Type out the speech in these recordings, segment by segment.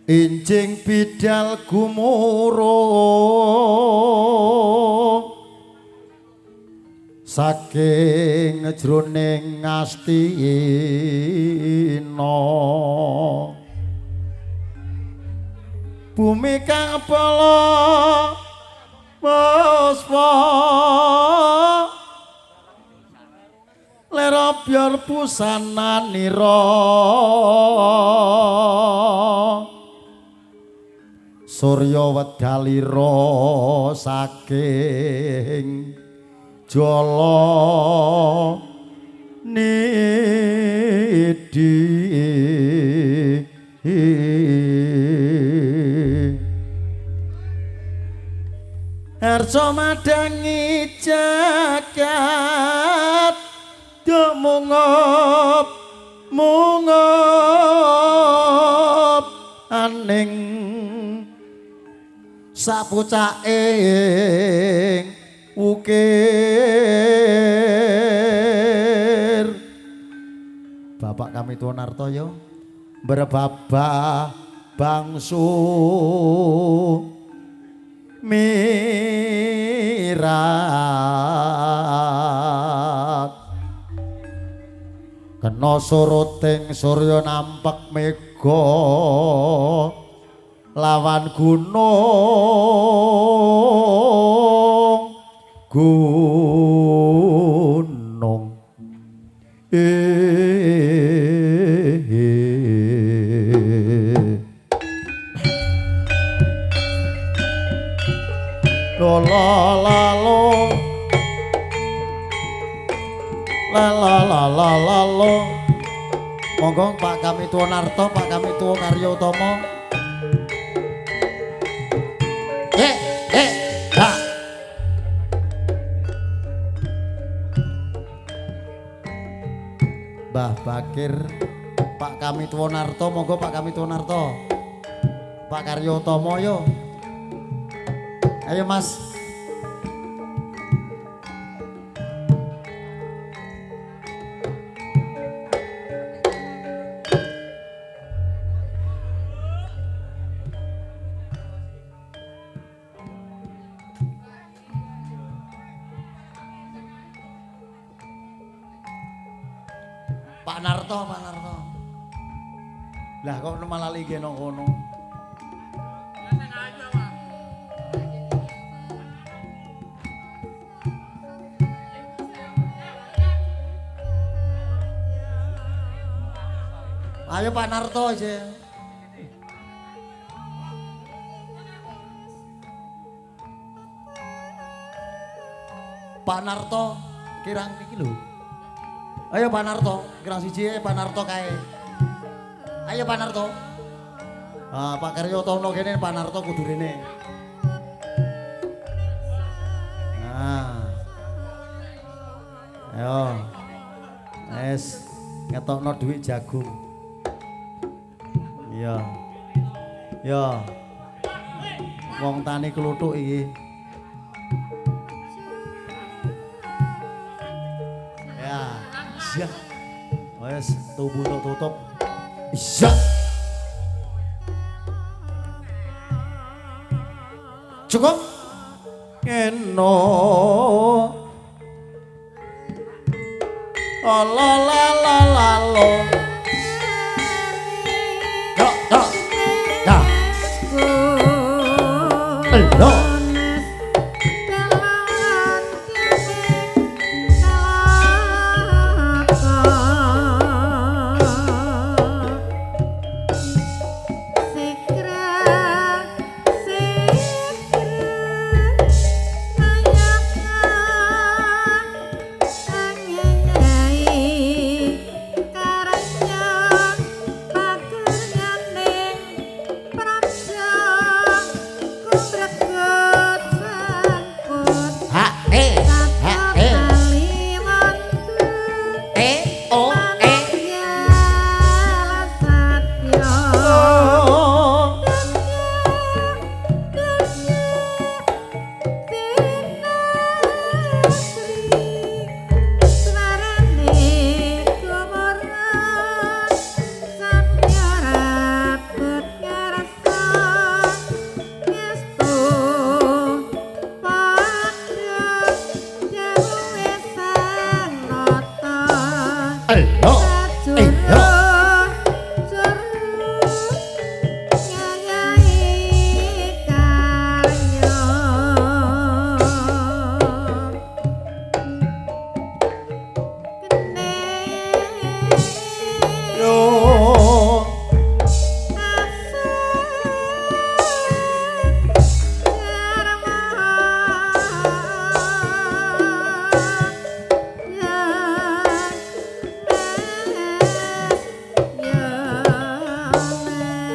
Injing bidal gumurung saking jroning Ngastina. Bumi kang pala puspa lera byar pusananira. Surya wedalira saking jala nidhi. Harsa madangi jagat do mungup mungup aning sapucaking ukir. Bapak kami Tuan Nartoyo berbabah bangsu mirat kena soroting surya nampak mega lawan gunung gunung. La la la lo la la la la la lo. Monggo Pak kami Tuan Narto, Pak kami Tuan Karyo Utomo. Ha. Mbah Bakir, Pak kami Tuan Narto, monggo Pak kami Tuan Narto. Pak Karyo Utomo yo. Ayo Mas. Pak Narto, Pak Narto. Lah kok malah lagi nang kono. Ayo Pak Narto aja. Pak Narto kirang iki lho. Ayo Pak Narto, kirang siji Pak Narto kae. Ayo Pak Narto. Ah, Pak Karyo Tono kene Pak Narto kudu rene. Nah. Ayo. Es ngetokno dhuwit jagung. Iya. Ya. Wong tani kluthuk iki. Ya. Iya. Wes tubuh tutup. Iya. Cukup. Eno. La la la la lo. Yo yo. Ya. Lo. Karena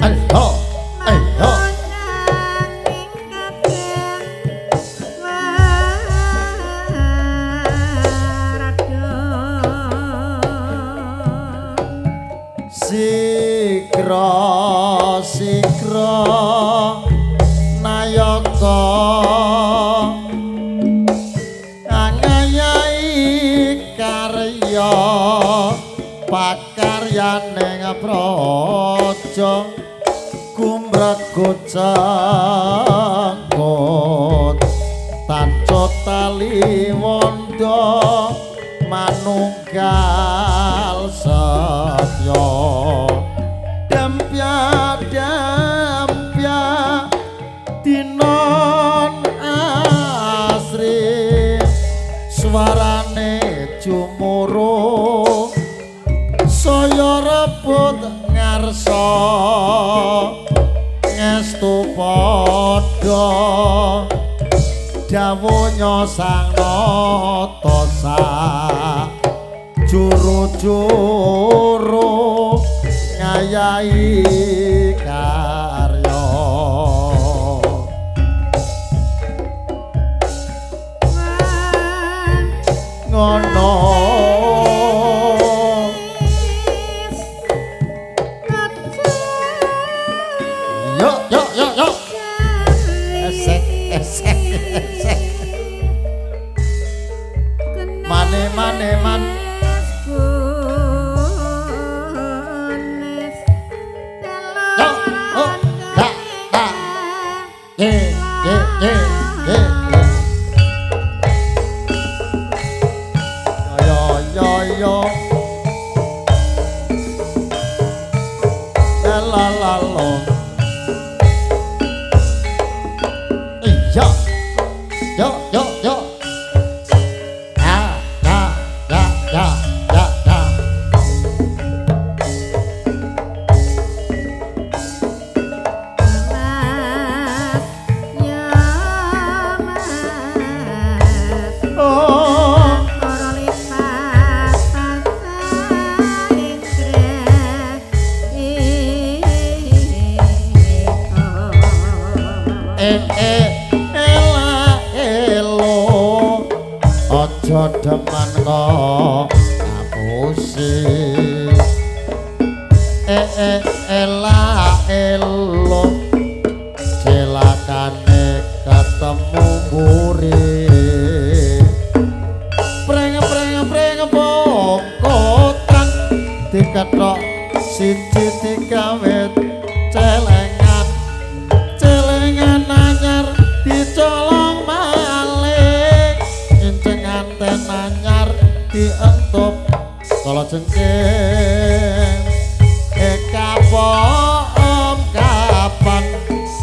Ayo, ayo. Sikra sikra nayaka angayahi karya pakaryaning praja gumregut cengkut tanca tali wanda manunggal setya dempya dempya dinon asri suarane jumuru saya rebut ngarsa ngestu padha dawuhnya Sang Nata juru-juru ngayahi karya. Ngono yo yo yo yo esek esek esek mane mane man yo oh da da ye ye ye ye yo yo yo la la la lo. Yo, yo, yo, yo. Ya, ya, ya, ya, ya, ya. Mas, ya mas. Oh, Para lipat tansah ing eh, eh, ela, elo. Aja demen kok ngapusi. Eh, eh, ela, elo. Cilakane ketemu mburi. Preng preng preng bongkotan dikethok siji digawe celengan. Celengan anyar dicolong maling. Incengan ten anyar dientup kala jengking. Kapom kapan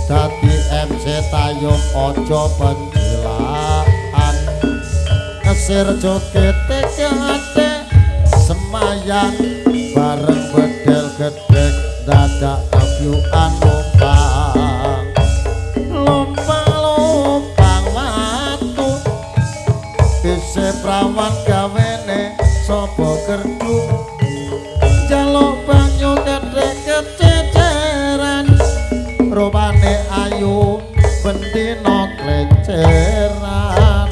dadi MC tayung aja penjilaan. Ngesir joget kate semayan bareng bedel gedhek dadak kebyukan lumpang. Lumpang lumpang watu isih prawan gawene sapa gerdu. Jaluk banyu gedhek kececeran rupane ayu bendina kleceran.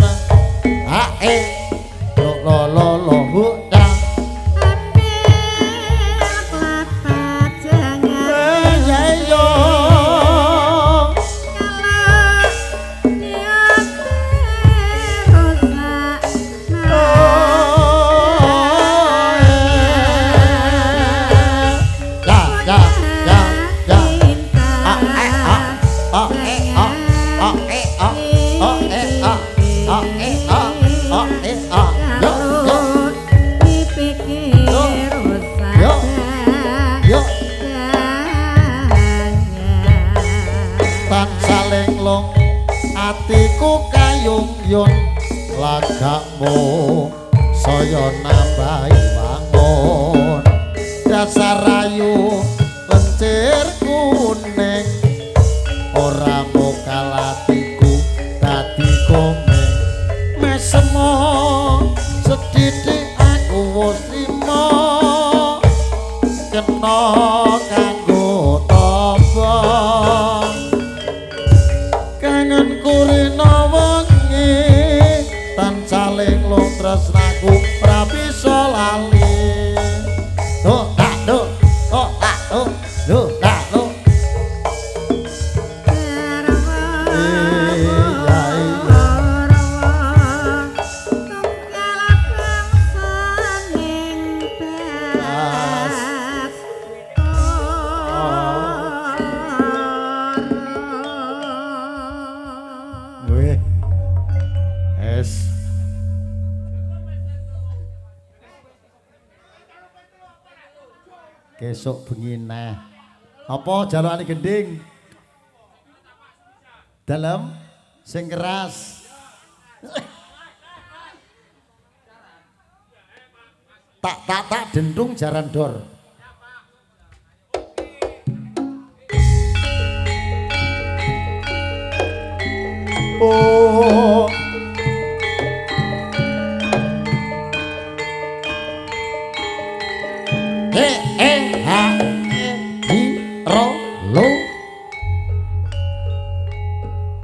Ha eh lo lo lo lo hu da Ambil kelapa jangan eh ya yo kalau dia rusak. Ya ya ya ya a e a a e a a e a a e a a e a a e a yo yo Dipikir rusak. Yo. Yo tan saling long atiku kayung yun lagakmu saya nambahi wangun dasar ayu lencir kuning ora mokal atiku dadi komeng mesemo sethithik aku wis trima kena kanggo tapa. Esuk bengi neh. Apa jalukane gending? Dalem sing keras. Tak tak tak dendung jaran dor. Oh. E E H E I ro lo.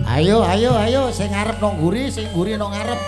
Ayo ayo ayo sing ngarep nang mburi, sing mburi nang ngarep.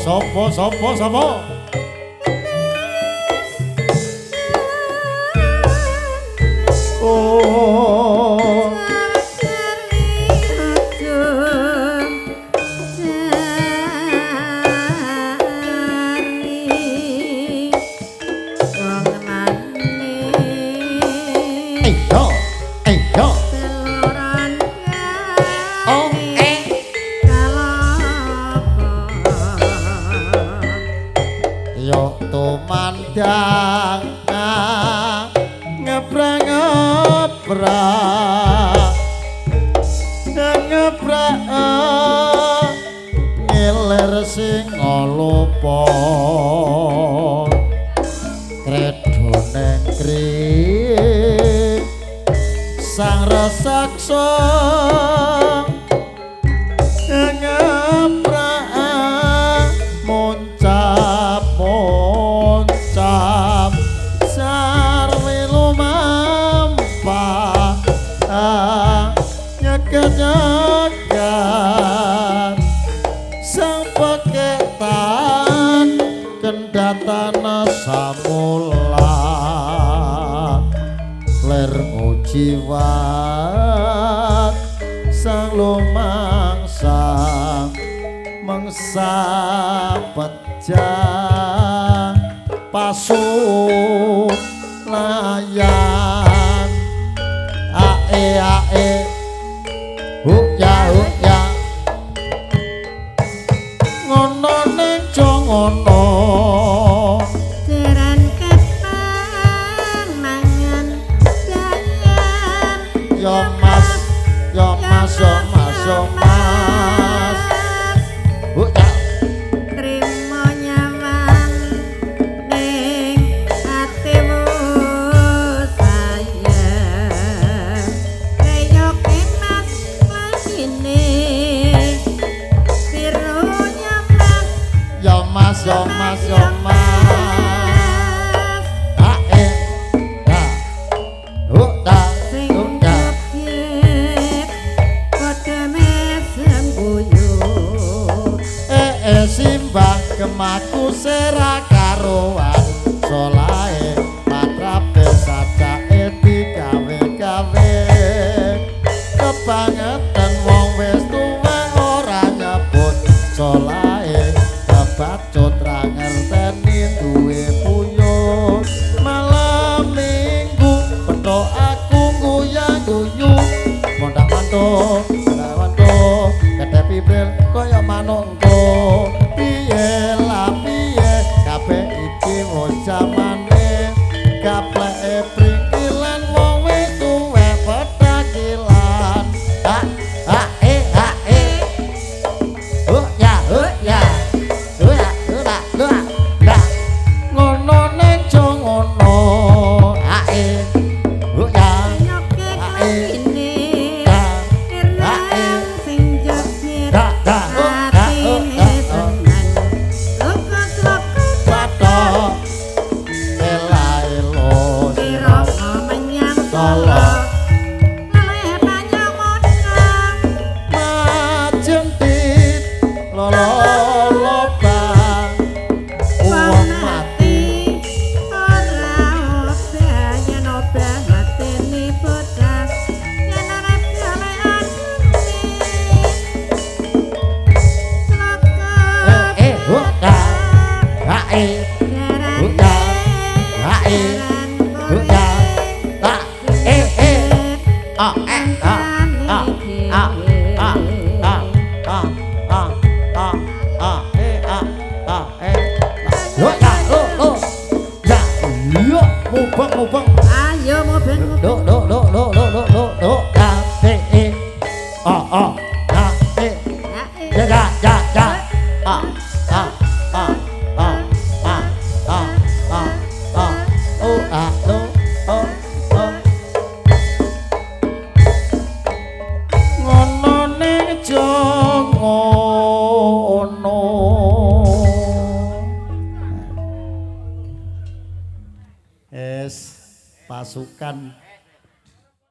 Sopo sopo sopo. Oh. Ayo, ayo. Oh, eh. Yo tumandang ngeprang-ngeprang ngeprang ngiler sing lupa kredo neng kri sang resaksa ngeprang muncap muncap sarwi lumampah nyeget-nyeget sang peketan kendhatana samulat ler ngujiwat sang lumangsa mangsa pejah pasu layan ae ae huk ya huk ya ngono ning ngono jaran ketan mangan jayan yo mas yo mas yo mas yo mas huk ya trimo nyaman ning atimu sayang reyoke mas lagine piro nyaman yo mas yo mas yo mas ae ta huk ta sing huk ta joget padha mesem guyur eh simbah gemaku sera karuan solahe patrape sajake digawe-gawe kebangetan wong wis tuwa ora nyebut solahe kebacut ra ngerteni duwe puyuh malam minggu pethokan eh a a a a a a a a a e a a e. Lo ya lo lo. Ya yo mubeng mubeng. Ayo mubeng mubeng. Lo lo lo lo lo lo lo lo a t e a a a e. Ya ya ya ya. A a a a a a a a o a lo o o. Ngono ning ngono. Es pasukan